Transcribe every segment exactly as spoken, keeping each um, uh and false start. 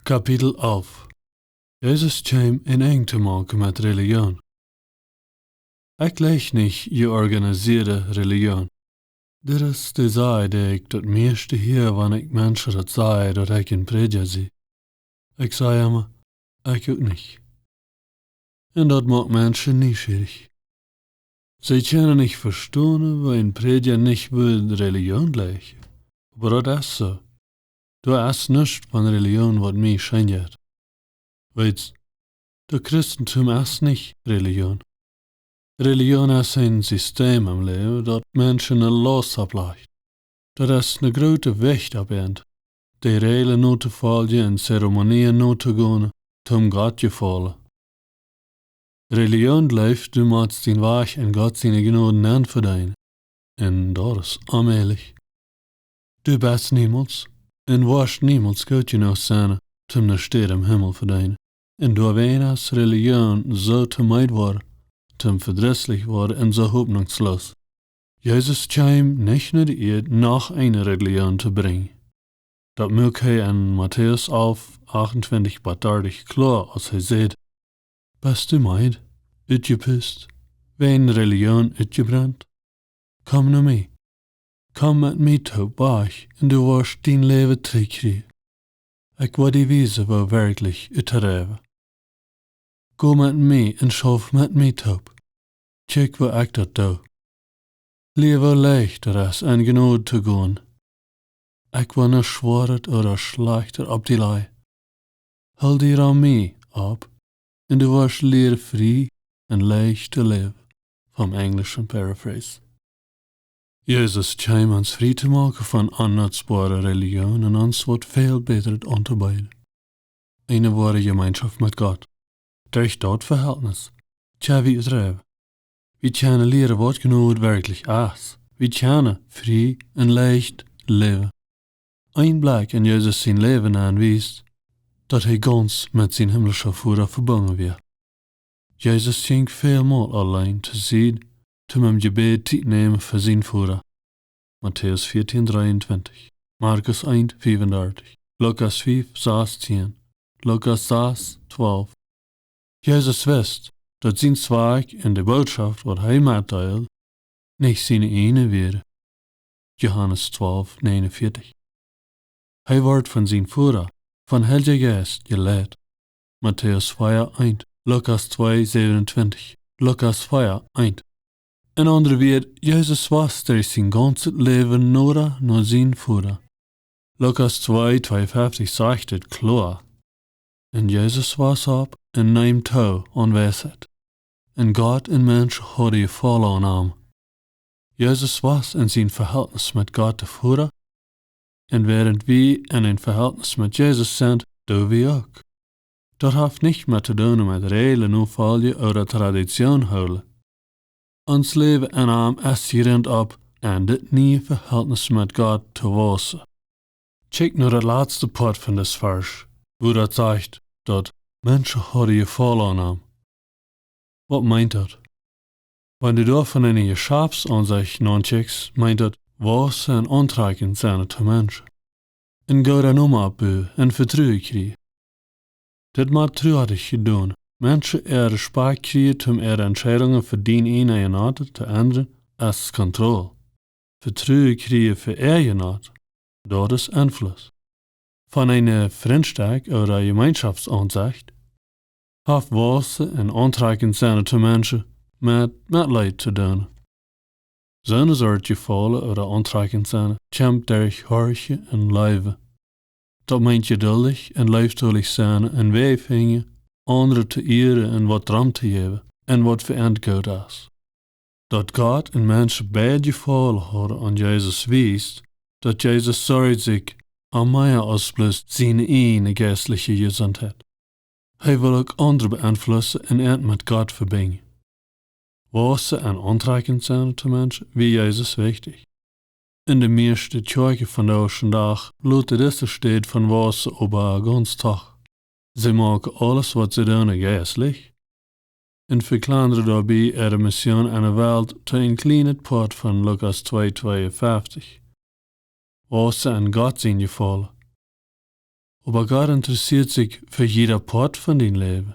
Kapitel alf. Jesus kjeem een Enj to moaken met Relijoon. Ekj leew nich jeorganisieede Relijoon. Dit es de Saj, dee ekj daut mieeschte hia, wan ekj Menschen daut saj, daut ekj een Prädja sie. Ekj saj emma, ekj uk nich. Un daut moakt Menschen nieschierich. See kjennen nich vestonen, woo een Prädja nich wudd Relijoon lehren. Oba daut es soo. Doa es nuscht von Relijoon, waut mie schient. Weetst, daut Christentum es nich Relijoon. Relijoon es een System em Läwen, daut Menschen ne Laust oplajcht. Daut es ne groote Wicht opp an, de Räajlen notofoljen un Zeremonien notogonen, toom Gott jefaulen. Relijoon jleeft, du motst dien Wajch en Gott siene Jnod nenn vedeenen. Un daut es onmäajlich. Du best niemols un woascht niemols goot jenuach sennen, toom ne Städ em Himmel vedeenen. Un doawäajen es Relijoon soo to meed woaren, toom vedrisslich woaren un soo hopninjsloos. Jesus kjeem nich no de Ieed, noch eene Relijoon to brinjen. Daut muak hee en Matäus alf, achtuntwintich bat dartich kloa, aus hee säd: Best du meed, utjepust, wäajen Relijoon utjebrent? Komm no mie. Komm met mie toop wajch un du woascht dien Läwen trigjkjrieen. Ekj woa die wiesen, woo werkjlich uttoräwen. Go met mie un schauf met mie toop. Kjikj, woo ekj daut doo. Lia, woo leicht daut es, en Jnod to gonen. Ekj woa nuscht Schwoaret ooda Schlajchtet opp die lajen. Hool die aun mie opp, un du woascht lieren frie un leicht to läwen. Vom enjlischen Paraphrase. Jesus kjeem ons frie to moaken von onnutzboare Relijoon un ons waut väl bätret auntobeeden. Eene woare Jemeenschoft met Gott. Derch daut Vehältnis kjenn wie uträwen. Wie kjennen lieren, waut Jnod werkjlich es. Wie kjennen frie un leicht läwen. Een Blekj en Jesus sien Läwen aunwiest, daut hee gaunz met sien himlischen Voda vebungen wia. Jesus jinkj välmol auleen to Sied, toom em Jebäd Tiet nämen fa sien Voda. Matäus vierzehn dreiundzwanzig, Markus eins fünfunddreißig, Lukas fünf sechzehn, Lukas sechs zwölf. Jesus wist, daut sien Zweck un de Bootschoft, waut hee metdeeld, nich siene ieejne wia. Johanes zwölf neunundvierzig. Hee wort von sien Voda, vom Heiljen Jeist jeleit. Matäus vier eins, Lukas zwei siebenundzwanzig, Lukas vier eins. En aundre Wieed, Jesus wia derch sien gaunzet Läwen noda no sien Voda. Lukas zwei zweiundfünfzig sajcht et kloa: Un Jesus wuss opp un neem too aun Weisheit. Un Gott un Mensch hauden Jefaulen aun am. Jesus wia en sien Vehältnis met Gott de Voda. Un wäarent wie en een Vehältnis met Jesus sent, doo wie uk. Daut haft nich met to doonen met Räajlen nofoljen ooda Tradition hoolen. Ons Läwen en am es jerent opp, en dit niee Vehältnis met Gott to waussen. Kjikj no daut latste Poat von dit Varsch, wua daut sajcht, daut Menschen hauden Jefaulen aun am. Waut meent daut? Wan du doa von eene Jeschafsaunsecht naunkjikjst, meent daut waussen un auntrakjent sennen to Menschen. Een gooden Nomen oppbuen un Vetruen kjrieen. Dit mott truarich jedonen. Menschen äa Respakjt kjrieen toom äare Entscheidungen fa dien ieejnen Jenot to endren, es Kontroll. Vetruen kjrieen fa äa Jenot, daut es Enfluss. Von eene Frintschofts- ooda Jemeenschoftsaunsecht haft waussen un auntrakjent sennen to Menschen met Metleet to doonen. Soone Sort Jefaulen ooda auntrakjent sennen kjemt derch horchen un leewen. Daut meent jeduldich un leeftolich sennen un Wäaj finjen, aundre to ieren un waut drom to jäwen un waut fa an goot es. Daut Gott un Mensch beid Jefaulen hauden aun Jesus wiest, daut Jesus sorjd sikj om mea aus bloos siene ieejne jeistliche Jesuntheit. Hee wull uk aundre beeinflussen un an met Gott vebinjen. Waussen un auntrakjent sennen to Menschen wia Jesus wichtich. En de mieeschte Kjoakjen vondoag dän Dach lot dise Städ von waussen oba gaunz toch. See moaken aules, waut see doonen, jeistlich un vekjlandren doabie äare Mission aun de Welt to een kjlienet Poat von Lukas twee tweeunfeftich. Waussen en Gott sien Jefaulen. Oba Gott interessieet sikj fa jieda Poat von dien Läwen.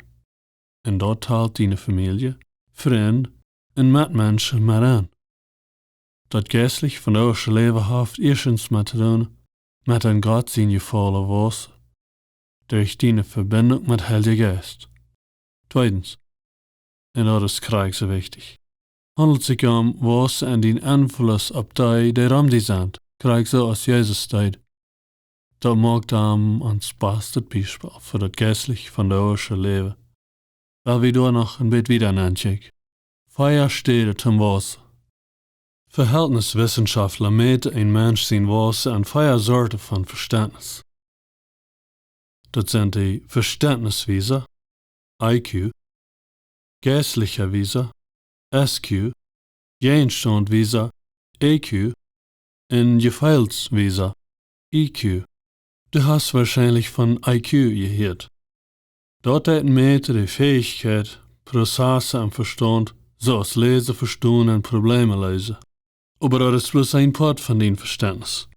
Un daut talt diene Famielje, Frind un Metmenschen met aun. Daut jeistlich vondoagsche Läwen haft ieeschtens met to doonen met en Gott sien Jefaulen wausen derch diene Vebinjunk met Heilja Jeist. Tweedens, un daut es krakjt soo wichtich, haundelt sikj om wausen en dien Enfluss opp dee, dee rom die sent, krakjt soo aus Jesus deed. Daut moakt am ons bastet Biespel fa daut jeistlich vondoagsche Läwen. Well wie doa noch een bät wieda nenkjikjen. Vea Städen toom wausen. Vehältniswissenschoftla mäten een Mensch sien Wausen aun vea Sorten von Vestentnis. Daut sent de Vestentniswiesa, I Q, jeistlicha Wiesa, S Q, Jäajenstaundwiesa, E Q, un Jefeelswiesa, E Q. Du hast woarschienlich von I Q jehieet. Daut deit mäten de Fäichkjeit, Prozesse em Vestaunt, soo aus läsen, vestonen un Probleemen leesen. Oba daut es bloos een Poat von dien Vestentnis.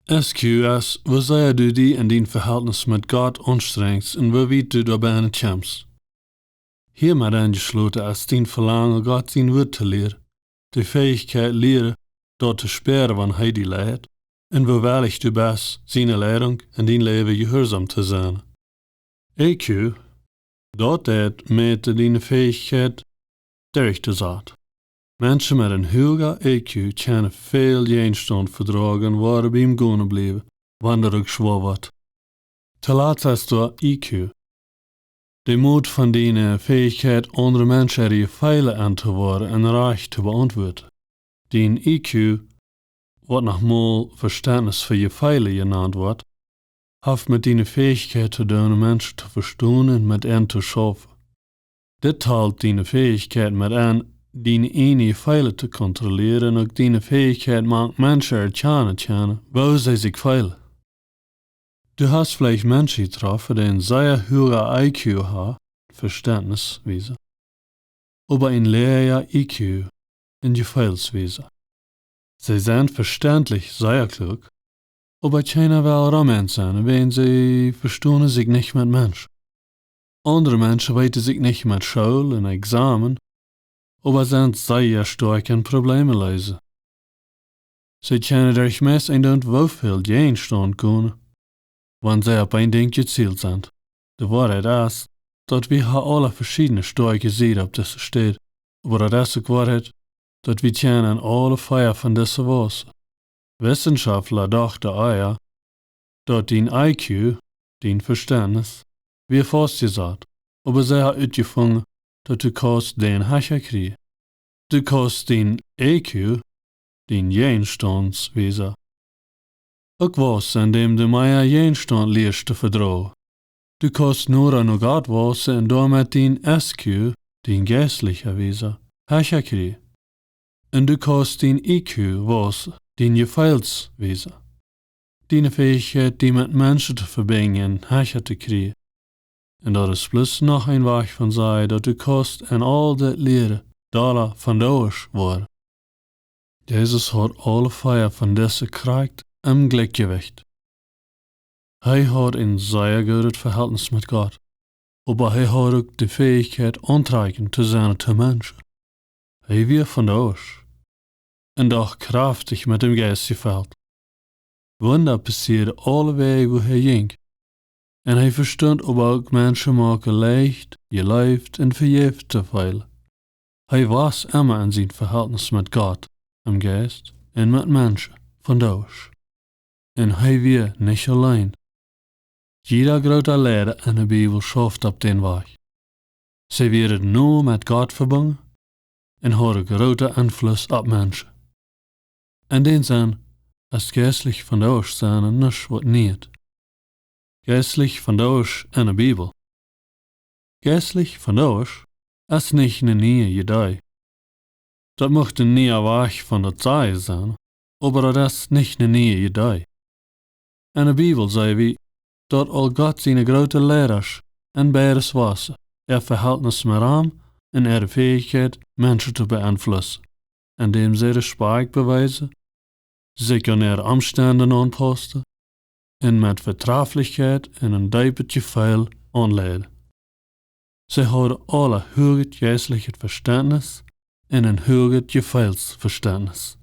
S Q es, woo sea du die en dien Vehältnis met Gott aunstrenjst un woo wiet du doabie kjemst. Hiamet enjeschloten es dien Velangen, Gott sien Wuat to lieren, de Fäichkjeit lieren, daut to spieren, wan hee die leit, un woo wellich du best, siene Leidunk en dien Läwen jehuarsom to sennen. E Q, daut deit mäten diene Fäichkjeit, derchtosaten. Menschen met een huagen E Q kjennen väl Jäajenstaunt vedroagen, woaren biem gonen bliewen, wan daut uk schwoa woat. Toolatst es doa E Q, de Moot von diene Fäichkjeit, aundre Menschen äare Jefeelen auntowoaren un rajcht to beauntwuaden. Dien E Q, waut noch mol Vestentnis fa Jefeelen jenant woat, haft met diene Fäichkjeit to doonen, Menschen to vestonen un met an to schaufen. Dit talt diene Fäichkjeit met an, diene ieejne Jefeelen to kontrollieren un uk diene Fäichkjeit, mank Menschen erkjanen to kjennen, woo see sikj feelen. Du hast veleicht Menschen jetroffen, dee een sea huagen I Q haben, Vestentniswiesa, oba een läaja E Q un Jefeelswiesa. See sent vestentlich sea kluak, oba kjeena well rom an sennen, wiels see vestonen sikj nich met Menschen. Aundre Menschen weeten sikj nich met School un Examen, oba sent sea stoakj en Probleemen leesen. See kjennen derch meist eendoonen, woo väl Jäajenstaunt gonen, wan see opp een Dinkj jezielt sent. De Woarheit es, daut wie haben aula veschiedne stoakje Sieden opp dise Städ, oba daut es uk Woarheit, daut wie kjennen aule vea von dise wausen. Wissenschoftla dochten ea, daut dien I Q, dien Vestentnis, wia faustjesat, oba see haben utjefungen, daut du kaust dän hecha kjrieen. Du kaust dien E Q, dien Jäajenstaundswiesa, uk wausen, endäm du mea Jäajenstaunt lieescht to vedroagen. Du kaust noda no Gott wausen un doamet dien S Q, dien jeistlicha Wiesa, hecha kjrieen. Un du kaust dien I Q wausen, dien Jefeelswiesa, diene Fäichkjeit, die met Menschen to vebinjen, hecha to kjrieen. Un daut es bloos noch een Wajch von sajen, daut du kaust en aul dit lieren, dolla vondoagsche woaren. Jesus haud aule vea von dise krakjt em Jlikjjewicht. Hee haud een sea goodet Vehältnis met Gott, oba hee haud uk de Fäichkjeit, auntrakjent to sennen to Menschen. Hee wia vondoagsch un doch kjraftich met däm Jeist jefelt. Wunda passieeden aule Wäaj, wua hee jinkj. Un hee vestunt oba uk Menschen moaken leicht, jeleeft un vejäft to feelen. Hee wia emma en sien Vehältnis met Gott, em Jeist un met Menschen, vondoagsch. Un hee wia nich auleen. Jieda groota Leida en de Bibel schauft opp dän Wajch. See wieren no met Gott vebungen un hauden grooten Enfluss opp Menschen. En dän Senn es jeistlich vondoagsch sennen nuscht waut Nieet. Jeistlich vondoagsch en de Bibel. Jeistlich vondoagsch es nich ne niee Iedee. Daut mucht een niea Wajch von daut sajen sennen, oba daut es nich ne niee Iedee. En de Bibel seenen wie, daut aul Gott siene groote Leidasch en beides wausen, äa Vehältnis met am un äare Fäichkjeit, Menschen to beeinflussen, endäm see Respakjt bewiesen, sikj aun äare Omstend aunpausten, un met Vetraulichkjeit un een deepet Jefeel aunleid. See hauden aule huaget jeistlichet Vestentnis un een huaget Jefeelsvestentnis.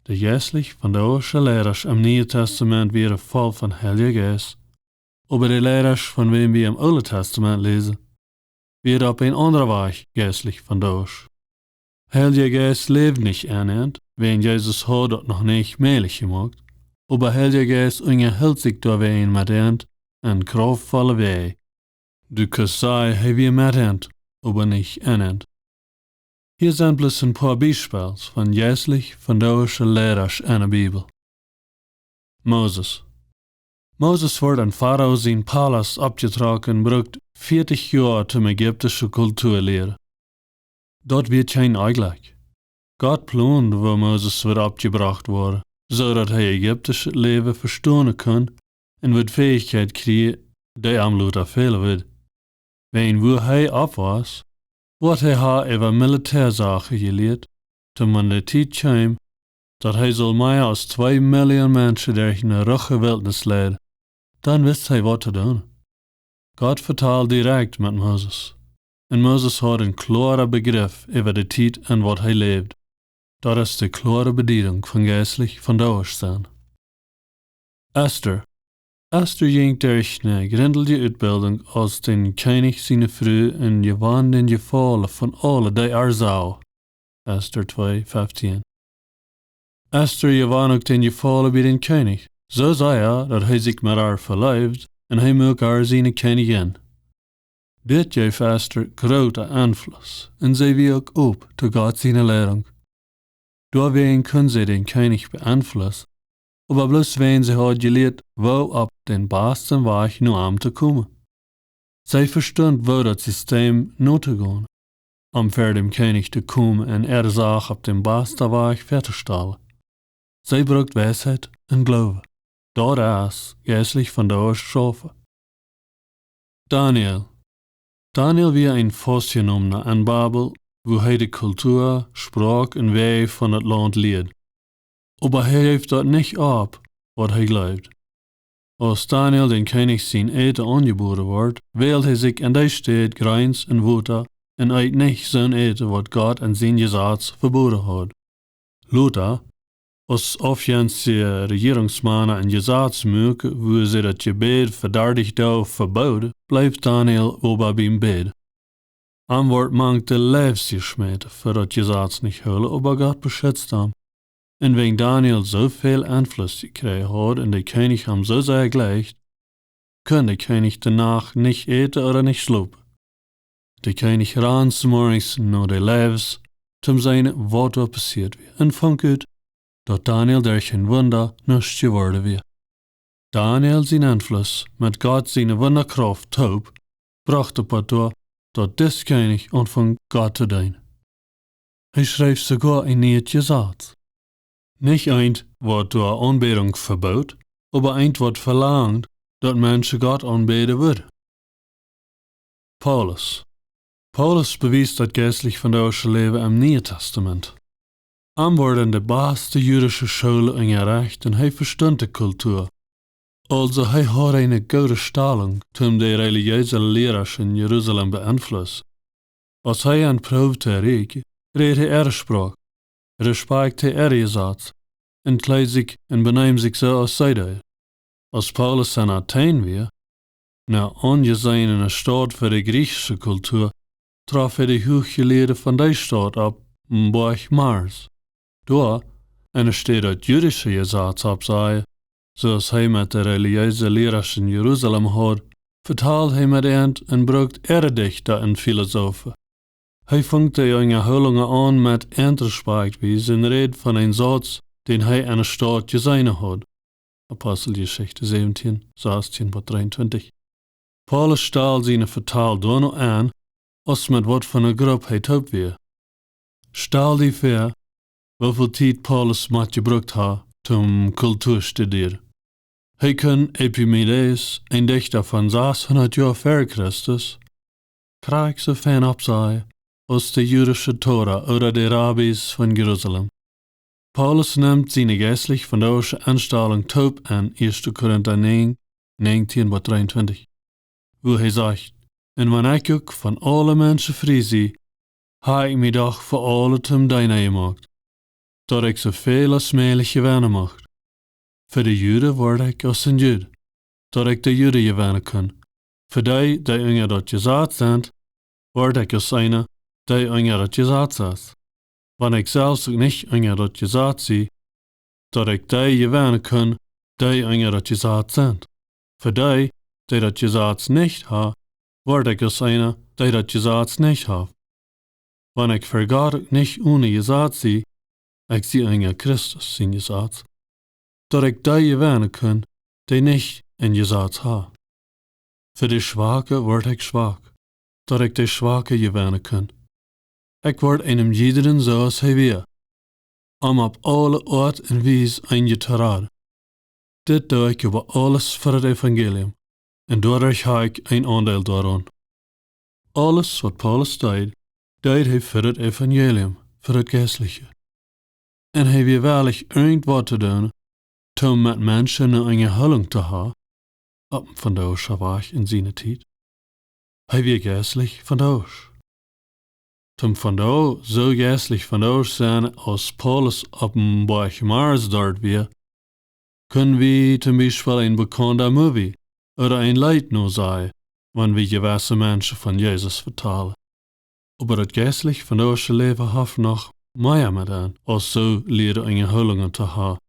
De jeistlich vondoagsche Leidasch em Nieen Testament wieren voll von Heiljen Jeist, oba de Leidasch, von wäm wie em Oolen Testament läsen, wieren opp een aundren Wajch jeistlich vondoagsch. Heilja Jeist läwd nich en an, wiels Jesus haud daut noch nich mäajlich jemoakt, oba Heilja Jeist unjahilt sikj doawäajen met an en krauftvolle Wäaj. Du kaust sajen, hee wia met an, oba nich en an. Hia sent bloos een poa Biespels von jeistlich vondoagsche Leidasch en de Bibel. Moses. Moses wort en Farao sien Palast oppjetrocken un brukt vieetich Joa toom ägiptische Kultua lieren. Daut wia kjeen Onjlekj. Gott plond, woo Moses wudd oppjebrocht woaren, soo daut hee ägiptischet Läwen vestonen kunn un wudd Fäichkjeit kjrieen, dee am lota fälen wudd. Wiels wua hee oppwos, wudd hee ha äwa Militäasachen jelieet, toom wan de Tiet kjeem, daut hee sull mea aus twee Million Menschen derch eene ruje Wiltnis leiden, dan wist hee, waut to doonen. Gott vetald direkt met Moses, un Moses haud een kloaren Begriff äwa de Tiet, en waut hee läwd. Daut es de kloare Bediedunk von jeistlich vondoagsch sennen. Ester. Ester jinkj derch eene jrindliche Utbildunk aus dän Kjennich siene Fru un jewonn dän Jefaulen von aule, dee äa sajen. Ester twee feftieen. Ester jewonn uk dän Jefaulen bie dän Kjennich, soo sea, daut hee sikj met äa veleewd un hee muak äa siene Kjennichin. Dit jeef Ester grooten Enfluss, un see wia uk op to Gott siene Leidunk. Doawäajen kunn see dän Kjennich beeinflussen, oba bloos wiels see haud jelieet, woo opp dän basten Wajch no am to komen. See vestunt, woo daut System no to gonen, om ver däm Kjennich to komen un äare Sachen opp dän basten Wajch väatostalen. See brukt Weisheit un Gloowen. Daut es jeistlich vondoagsch schaufen. Daniel. Daniel wia een Faustjenomna en Babel, wua hee de Kultua, Sproak un Wäaj von daut Launt lieed. Oba hee jeef daut nich opp, waut hee jleewd. Aus Daniel dän Kjennich sien Äten aunjeboden wort, wäld hee sikj en dee Städ Greens un Wota un eet nich soon Äten, waut Gott en sien Jesaz veboden haud. Lota, aus aufjenstje Rejierungsmana een Jesaz muaken, wua see daut Jebäd fa dartich Doag vebooden, bleef Daniel oba biem Bäd. Am wort mank de Leews jeschmäten fa daut Jesaz nich hoolen, oba Gott beschitzt am. Un wiels Daniel soo väl Enfluss jekjräajen haud un de Kjennich am soo sea jlikjt, kunn de Kjennich de Nacht nich äten ooda nich schlopen. De Kjennich rand zemorjes no de Leews, toom seenen, waut doa passieet wia, un funk ut, daut Daniel derch een Wunda nuscht jeworden wia. Daniel sien Enfluss met Gott siene Wundakrauft toop brocht doatoo, daut dis Kjennich aunfunk Gott to deenen. Hee schreef soogoa een nieet Jesaz. Nich eent, waut doa Aunbädunk vebood, oba eent, waut velangd, daut Menschen Gott aunbäden wudden. Paulus. Paulus bewiest daut jeistlich vondoagsche Läwen em Nieen Testament. Am worden de baste judische Schoolen unjarecht un hee vestunt de Kultua. Aulsoo hee haud eene goode Stalunk, toom de relijeese Lierasch en Jerusalem beeinflussen. Aus hee an proowd to erreichen, räd hee äare Sproak, respakjtead äa Jesaz, un kleed sikj un beneem sikj soo aus see deeden. Aus Paulus en Athen wia, eene aunjeseene Staut fa de griechische Kultua, trof hee de Huachjelieede von dee Staut opp dän Boajch Mars. Doa, enne Städ daut judische Jesaz oppsajen, soo aus hee met de relijeese Lierasch en Jerusalem haud, vetald hee met an un brukt äare Dichta un Filosofen. Hee funk de Unjahoolunk aun met Entrespakjtwies un räd von een Sauz, dän hee enne Staut jeseenen haud. Aposteljeschicht säwentieen, sastieen bat dreeuntwintich. Paulus stald siene Vetal doano aun, aus met waut fa eene Grupp hee toop wia. Stal die väa, woo väl Tiet Paulus mott jebrukt haud, toom Kultua studieren. Hee kunn Epimenides, een Dichta von sashundat Joa ver Christus, krakjt soo fein oppsajen aus de judische Tora ooda de Rabbis von Jerusalem. Paulus nemt siene jeistlich vondoagsche Enstalunk toop en ieeschte Korinta näajen, näajentieen bat dreeuntwintich, wua hee sajcht: "Un wan ekj uk von aule Menschen frie sie, hab ekj mie doch fa aule toom Deena jemoakt, daut ekj soo väl aus mäajlich jewennen mucht. Fa de Juden wort ekj aus een Jud, daut ekj de Juden jewennen kunn. Fa dee, dee unja daut Jesaz sent, wort ekj aus eena, dee unja daut Jesaz es, wan ekj selfst uk nich unja daut Jesaz sie, daut ekj dee jewennen kunn, dee unja daut Jesaz sent. Fa dee, dee daut Jesaz nich haben, wort ekj aus eena, dee daut Jesaz nich haft, wan ekj fa Gott uk nich one Jesaz sie, ekj sie unja Christus sien Jesaz, daut ekj dee jewennen kunn, dee nich een Jesaz haben. Fa de Schwake wort ekj schwak, daut ekj de Schwake jewennen kunn. Ekj wort eenem jiedren soo aus hee wia, om opp aule Oat un Wies eenje to raden. Dit doo ekj äwa aules fa daut Evangelium, un doaderch hab ekj een Aundeel doaraun." Aules waut Paulus deed, deed hee fa daut Evangelium, fa daut Jeistliche. Un hee wia wellich irjentwaut to doonen, toom met Menschen ne Unjahoolunk to haben, opp een vondoagscha Wajch en siene Tiet. Hee wia jeistlich vondoagsch. Toom vondoag soo jeistlich vondoagsch sennen aus Paulus opp een Boajch Mars doa wia, kjenn wie toom Biespel een bekaunda Movie ooda een Leet nosajen, wan wie jewesse Menschen von Jesus vetalen. Oba daut jeistlich vondoagsche Läwen haft noch mea met aun, aus soo liere Unjahoolungen to haben.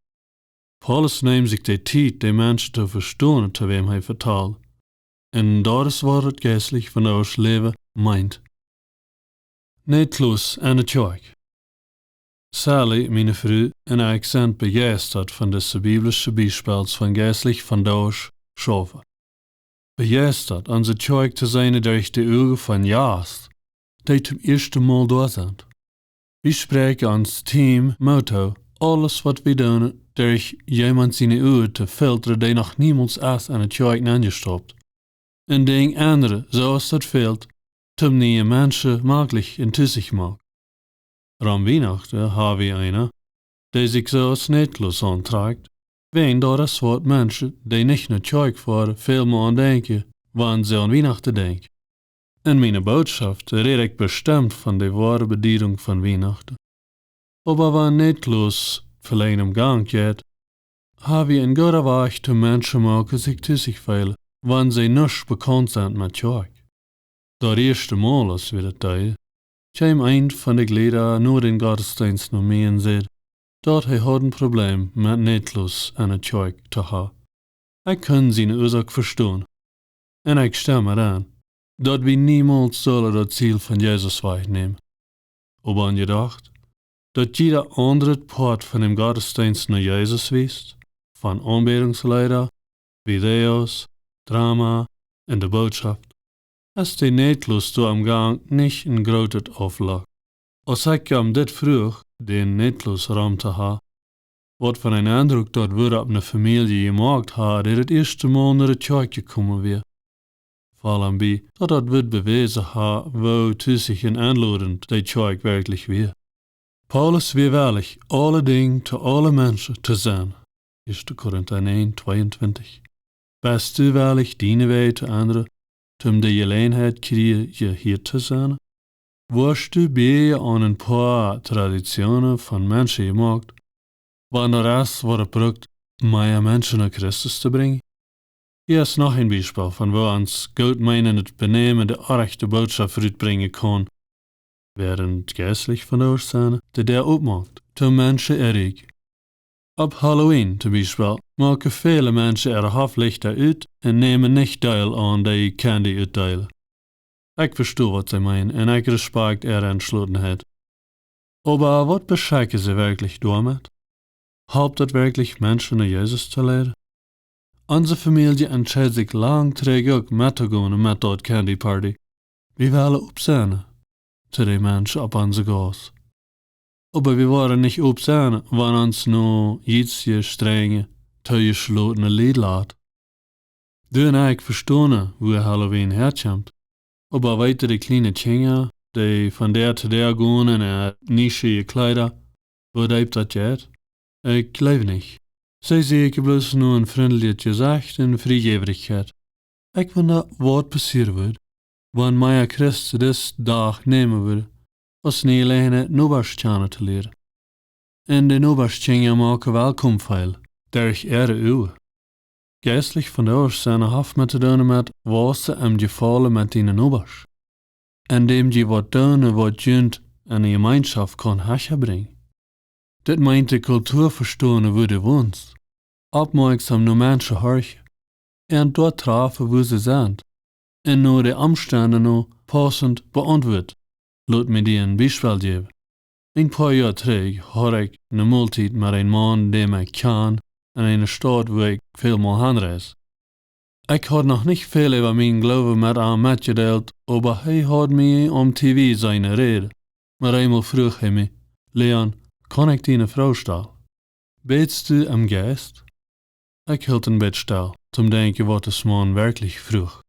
Paulus neem sikj de Tiet, de Menschen to vestonen, to wäm hee vetald. Un daut es waut daut jeistlich vondoagsche Läwen meent. Needloos enne Kjoakj. Sally, miene Fru, un ekj sent bejeistat von dise biblische Biespels von jeistlich vondoagsch schaufen. Bejeistat, onse Kjoakj to seenen derch de Uagen von Jast, dee toom ieeschten Mol doa sent. Wie spräakjen ons Team Moot too, aules waut wie doonen, derch jemaunt siene Uagen to filtren, dee noch niemols es enne Kjoakj nenjestaupt, un Dinja endren, soo aus daut fält, toom niee Menschen maklich un tusich moaken. Rom Wienachten haben wie eenen, dee sikj soo aus Needloos auntrakjt, wäajen daut es waut Menschen, dee nich no Kjoakj foaren, väl mea aun denkjen, wan see aun Wienachten denkjen. En miene Bootschoft räd ekj bestemt von de woare Bediedunk von Wienachten. Oba wan Needloos veleicht em Gank jeit, haben wie eenen gooden Wajch toom Menschen moaken sikj tusich feelen, wan see nich bekaunt sent met Kjoakj. Daut ieeschte Mol, aus wie daut deeden, kjeem eent von de Jlieda no dän Gottesdeenst no mie un säd, daut hee haud een Probleem met Needloos enne Kjoakj to haben. Ekj kunn siene Uasoak vestonen. Un ekj stemm doaraun, daut wie niemols sullen daut Ziel von Jesus wajchnämen. Oba aun jedocht, daut jieda aundret Poat von däm Gottesdeenst no Jesus wiest, von Aunbädungsleeda, Videos, Drama un de Bootschoft, es de Needloos doa em Gank nich een grootet Auflock. Aus ekj am dit fruach, dän Needloos rom to haben, waut fa eenen Endruck daut wudd opp ne Famielje jemoakt haben, dee daut ieeschte Mol no de Kjoakj jekomen wia, foll am bie, daut daut wudd bewäsen haben, woo tusich un enlodent de Kjoakj werkjlich wia. Paulus wia wellich, aule Dinja to aule Menschen to sennen. Ieeschte Korinta näajen, tweeuntwintich. Best du wellich, diene Wäaj to endren, toom de Jeläajenheit kjrieen, jehieet to sennen? Woascht du bie aun een poa Traditionen von Menschen jemoakt, wan daut es, waut et brukt, mea Menschen no Christus to brinjen? Hia es noch een Biespel von woo ons goot meenendet Benämen de orrajchte Bootschoft rutbrinjen kaun. Wäarent jeistlich vondoagsch sennen, dee Däa opmoakt, toom Menschen erreichen. Opp Halloween, toom Biespel, moaken väle Menschen äare Hofflichta ut un nämen nich Deel aun dee Candy utdeelen. Ekj vesto, waut see meenen, un ekj respakjt äare Entschlossenheit. Oba waut beschekjen see werkjlich doamet? Halpt daut werkjlich, Menschen no Jesus to leiden? Onse Famielje entscheed sikj lang trigj uk met to gonen met daut Candy Party. Wie wellen opp sennen to de Menschen opp onse Gauss. Oba wie woaren nich opp sennen, wan ons no jietsje, strenje, toojeschlotene Lied lat. Du un ekj vestonen, wua Halloween häakjemt. Oba weeten de kjliene Kjinja, dee von Däa to Däa gonen en äare nischje Jekjleeda, woo deep daut jeit? Ekj jleew nich. See säd ekj bloos no een frintlichet Jesecht un Friejäwrichkjeit. Ekj wunda, waut passieren wudd, wan mea Christen disen Dach nämen wudden, aus eene Jeläajenheit Nobasch kjanen to lieren. Un de Nobaschkjinja moaken welkom feelen, derch äare Uagen. Jeistlich von de Oarsenne haft met to doonen met, waut see em jefaulen met diene Nobasch. Endäm jie waut doonen, waut junt enne Jemeenschoft kaun hecha brinjen. Dit meent de Kultua vestonen, wua du wonst. Oppmoakjsom no Menschen horchen. Un doa trafen, wua see sent. Un no de Omstend no paussent beauntwuat. Lot mie die een Biespel jäwen. Een poa Joa trigj haud ekj eene Moltiet met eenen Maun, däm ekj kjand, en eene Staut, wua ekj väl mol hanreis. Ekj haud noch nich väl äwa mienen Gloowen met am metjedeelt, oba hee haud mie aum T V seenen räden. Met eemol fruach hee mie: "Leon, kaun ekj die eene Froag stalen? Bätst du em Jeist?" Ekj hilt een bät stell, toom denkjen, waut dis Maun werkjlich fruach.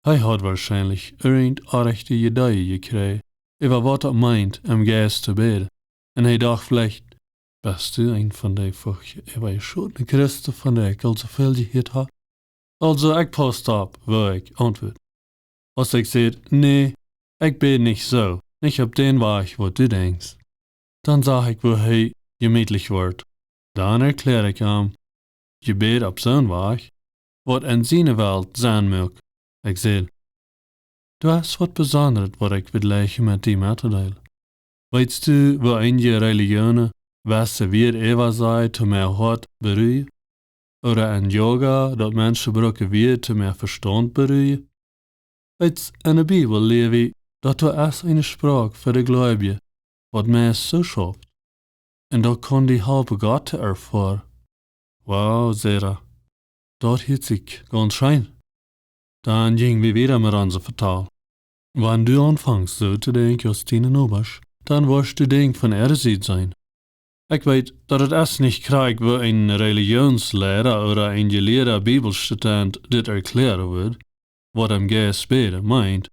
Hee haud woarschienlich irjent oaje Ideeen jekjräajen äwa waut daut meent, em Jeist to bäden. Un hee docht veleicht: "Best du eena von dee fuchtje äwajeschotne Christen, von dee ekj aul soo väl jehieet hab?" Aulsoo, ekj pausst opp, woo ekj auntwuad. Aus ekj säd: "Nä, ekj bäd nich soo, nich opp dän Wajch, waut du denkjst", dan sach ekj, woo hee jemietlich wort. Dan erkjläad ekj am: "Jebäd opp soon Wajch, waut en siene Welt Senn muak." Ekj säd: "Du hast waut Besondret, waut ekj wudd jleichen met die mettodeelen. Weetst du, woo eenje Relijionen, waut see Wieed äwasajen, toom äa Hoat berujen? Ooda en Yoga, daut Menschen brucken Wieed, toom äa Vestaunt berujen? Weetst, en de Bibel läs wie, daut doa es eene Sproak fa de Gleubje, waut meist soo schauft. Un daut kaun die halpen, Gott to erfoaren." "Wow," säd hee, "daut hieet sikj gaunz scheen." Dan jinj wie wieda met onse Vetal. Wan du aunfangst soo to denkjen aus diene Nobasch, dan woascht du Dinja von äare Sied seenen. Ekj weet, daut et es nich krakjt, woo een Relijionsliera ooda een jelieeda Bibelstudent dit erkjläaren wudd, waut em Jeist bäden meent.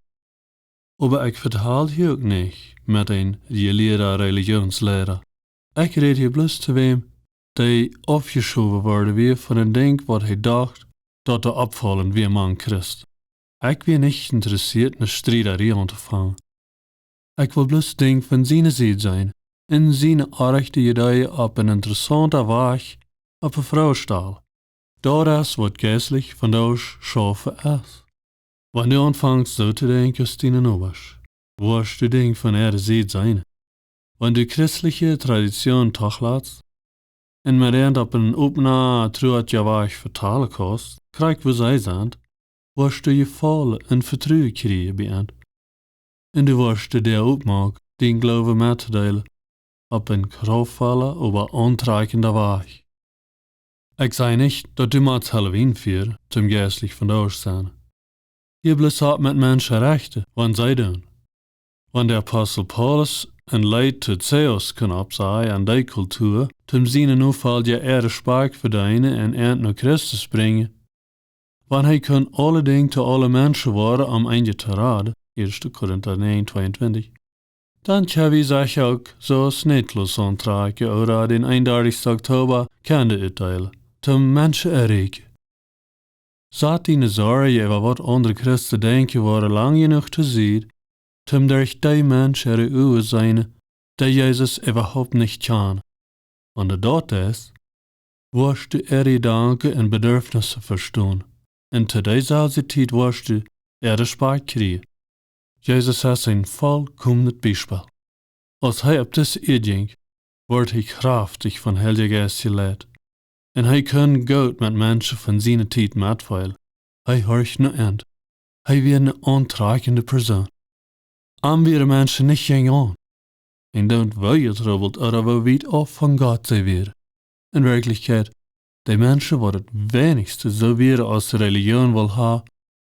Oba ekj vetal hia uk nich met een jelieeda Relijionsliera. Ekj räd hia bloos to wäm, dee aufjeschowen worden wia von een Dinkj, waut hee docht, daut doa oppfaulent wia mank Christen. Ekj wia nich interessieet, eene Striedarie auntofangen. Ekj well bloos Dinja von siene Sied seenen, un siene oaje Ideeen opp een interessaunten Wajch opp eene Froag stalen. Daut es, waut jeistlich vondoag schaufen es. Wan du aunfangst soo to denkjen aus diene Nobasch, woascht du Dinja von äare Sied seenen. Wan du christelje Traditionen toolatst, un met an opp een openen, truajen Wajch vetalen kaust, krakjt woo see sent, woascht du Jefaulen un Vetruen kjrieen bie an. Un du woascht de Däa oppmoaken, dienen Gloowen mettodeelen, opp een kraftvollen, oba auntrakjenden Wajch. Ekj saj nich, daut du motst Halloween fieren, toom jeistlich vondoag sennen. Hia bloos opp met Menschen rechten, wan see doonen. Wan de Apostel Paulus een Leet to Zeus kunn oppsajen aun dee Kultua, toom siene Nofolja äa Respakjt vedeenen un an no Christus brinjen, wan hee kunn aule Dinja to aule Menschen woaren, om eenje to raden, Ieeschte Korinta näajen, tweeuntwintich, dan kjenn wie secha uk soo aus Näakjkjleeda auntrakjen ooda dän eenundartichsten Oktoba Kjinja utdeelen, toom Menschen erreichen. Sat diene Sorjen äwa waut aundre Christen denkjen woaren lang jenuach to Sied, toom derch dee Menschen äare Uagen seenen, dee Jesus äwahaupt nich kjanen. Wan du daut deist, woascht du äare Jedanken un Bedurfnisse vestonen, un to deeselwje Tiet woascht du äa Respakjt kjrieen. Jesus es een volkomenet Biespel. Aus hee opp dise Ieed jinkj, wort hee kjraftich vom Heiljen Jeist jeleit. Un hee kunn goot met Menschen von siene Tiet metfeelen. Hee horcht no an. Hee wia eene auntrakjende Persoon. Am wieren Menschen nich jenjaun. Un dan woo jetrubbelt ooda woo wiet auf von Gott see wieren. En Werkjlichkjeit, dee Menschen, waut daut weinichste soo wieren aus Relijoon wull haben,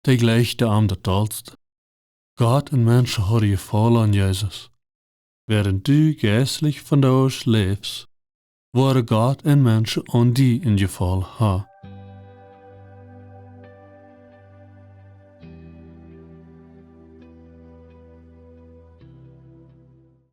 dee jlikjden am daut dollste. Gott un Menschen hauden Jefaulen aun Jesus. Wäarent du jeistlich vondoag läfst, woaren Gott un Menschen aun die een Jefaulen haben.